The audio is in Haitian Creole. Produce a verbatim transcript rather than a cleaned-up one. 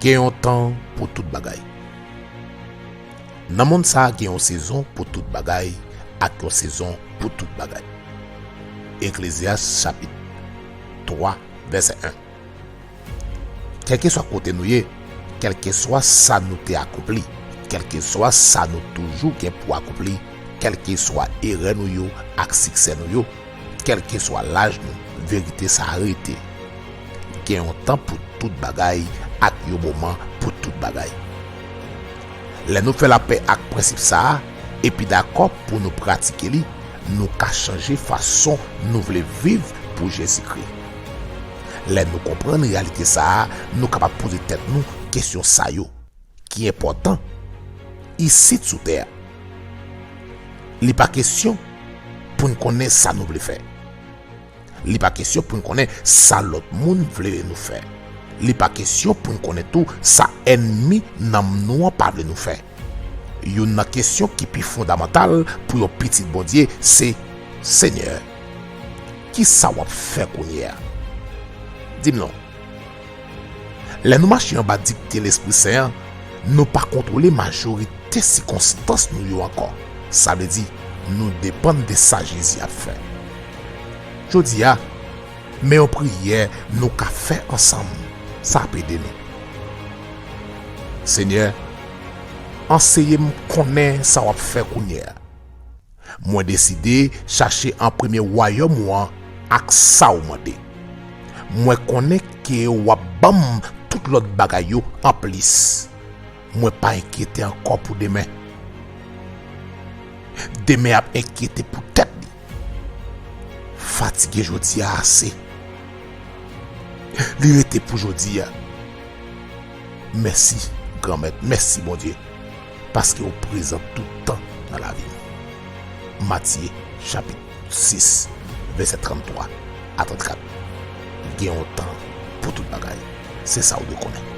Gen yon tan pou tout bagay. Nan monn sa a, gen yon sezon pou tout bagay ak yon sezon pou tout bagay. Eklezyas chapit twa, vèsè en. Kèlkeswa kote nou ye, kèlkeswa sa nou te akonpli, kèlkeswa sa nou toujou gen pou akonpli, kèlkeswa erè nou yo ak siksè nou yo, kèlkeswa laj nou, verite sa a rete. Gen yon tan pou tout bagay ak yon moman pou tout bagay. Lè nou fè lapè ak prensip sa a, epi dakò pou nou pratike li, nou ka chanje fason nou vle viv pou Jezikri. Lè nou konprann reyalite sa a, nou kapab poze tèt nou kesyon sa yo ki enpòtan isit sou tè a. Li pa kesyon pou n konnen sa nou vle fè. Li pa kesyon pou n konnen sa lòt moun vle nou fè. Li pa kesyon pou n konnen tou sa ènmi nanm nou an pa vle nou fè. Youn nan kesyon ki pi fondamantal pou yon pitit Bondye se, Senyè, ki sa w ap fè kounye a? Di m non. Lè nou mache anba dikte Lespri Sen an, nou pa kontwole majorite sikonstans nou yo ankò. Sa vle di, nou depann de sa Jezi ap fè. Jodi a, men yon priyè nou ka fè ansanm. Sa ap ede nou. Senyè, anseye m konnen sa w ap fè kounye a. Mwen deside chache an premye wayòm ou an ak sa w mande. Mwen konnen ke w ap ban m tout lòt bagay yo anplis. Mwen pa enkyete ankò pou demen. Demen ap enkyete pou tèt li. Fatige jodi a ase. Li rete pou jodi a. Mèsi, Granmèt. Mèsi, Bondye, paske w prezan tout tan nan lavi m. Matye, chapit sis, vèsè tranntwa a trannkat. Gen yon tan pou tout bagay. Se sa w dwe konnen.